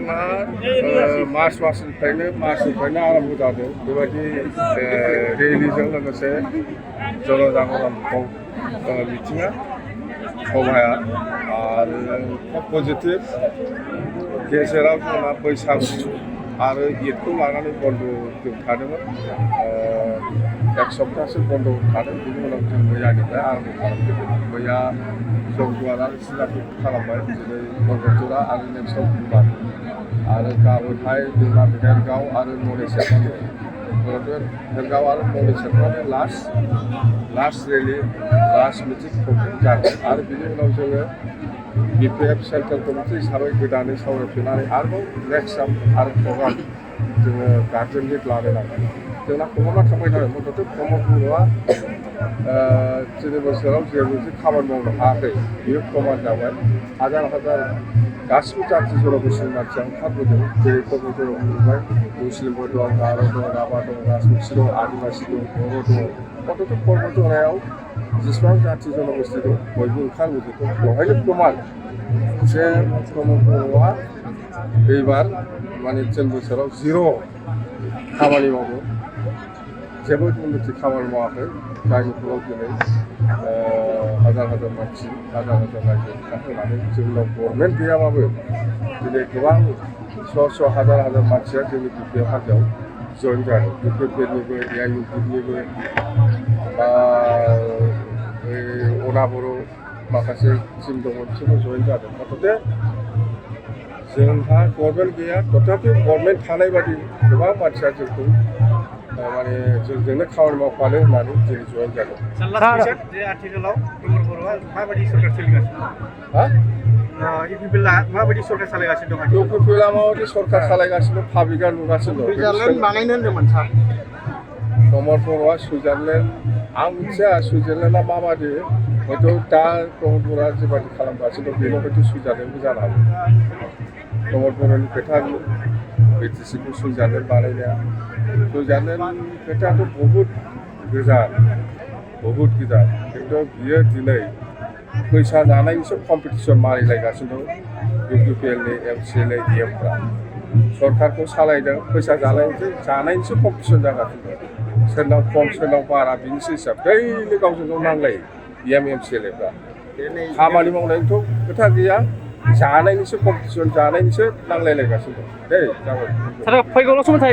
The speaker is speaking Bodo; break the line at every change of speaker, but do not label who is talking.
जोंहा मार्चनिफ्रायनो आरम्भ जादों बेबायदि रेलिजों लोगोसे जनजागरण मिथिङा सभाया आरो पजिटिभ गेजेराव जोंहा बैसागु आरो ईदखौ लानानै बन्द' जों थादोंमोन एक सप्ताहसो बन्द' थादों बिनि उनाव जों मैयानिफ्राय आरम्भ खालामदों मैया जौगुवार आरो सिगांखौ खालामबाय जेरै बरगजरा आरो नेक्स्ट बुधबार आरो गाबोनहाय जोंना भेरगाव आरो नलेज सेरफांनि भेरगाव आरो नलेज सेरफांनि last rally last meeting complete जागोन आरो बिनि उनाव जोङो BPF सेन्ट्रेल कमिटि हिसाबै गोदानै सावरायफिननानै आरोबाव नेक्स्ट आरो प्रग्राम जोङो गार्जेन लिग लानो नांगोन जोंना प्रग्रामा थांबाय थादों मथथे प्रमद बर'आ 3 बोसोराव जेबो खामानि मावनो हायाखै बेयो प्रमान जाबाय हाजार गासिबो जाथि जनगोष्ठीनि मानसिया ओंखारबोदों जेरै क'क्राझाराव नुबाय मुस्लिमबो दं गार' दं राभा दं राजबंसि दं आदिबासि दं बर' दं मथथे क'क्राझाराव जेसेबां जाथि जनगोष्ठी दं बयबो ओंखारबोदों बेवहायनो प्रमान जे प्रमद बर'आ एबार माने 3 बोसोराव जिर' खामानि मावदों जेबो उन्नति खामानि मावाखै जायनि फलाव दिनै हाजार मानसि हाजार रायजो ओंखारहोनानै जोंनाव गभर्नमेन्ट गैयाबाबो दिनै गोबां स' हाजार मानसिया जोंनि BPF हान्जायाव जइन जादों BPFनिबो AIUDनिबो अना बर' माखासे टिम दङ बिसोरबो जइन जादों मथथे जोंहा गभर्नमेन्ट गैया तथापि गभर्नमेन्ट थानाय बादि गोबां मानसिया जोंखौ माने जोंजोंनो खामानि मावफानो होननानै दिनै जइन जादों
जे आथिखालाव प्रमद बर'आ माबायदि सरकार सोलिगासिनो इउपिपिएलआ माबायदि सरकार सालायगासिनो दं
इउपिपिएलआ माबायदि सरकार सालायगासिनो पाब्लिकआ नुगासिनो दं
सुइजारलेण्ड बानायनो होन्दोंमोन सार
प्रमद बर'आ सुइजारलेण्ड आं मिथिया सुइजारलेण्डआ माबायदि हयथ' दा प्रमद बर'आ जेबायदि खालामगासिनो दं बेनो हयथ' सुइजारलेण्डबो जानो हागौ प्रमद बर'नि खोथा BTCखौ सुइजारलेण्ड बानायनाया सुइजारलेण्ड खोथायाथ' बहुद गोजान खिन्थु बियो दिनै फैसा जानायनिसो कम्पिटिसन मारिलायगासिनो दं इउपिपिएलनि MCLA DMफ्रा सरकारखौ सालायदों फैसा जानायनिसो कम्पिटिसन जागासिनो दं सोरनाव खम सोरनाव बारा बिनिसो हिसाब दैलि गावजों गाव नांलायो MCLAफ्रा खामानि मावनायनिथ' खोथा गैया जानायनिसो कम्पिटिसन जानायनिसो नांलायलायगासिनो दं दे जाबाय
सार फैगौ समाव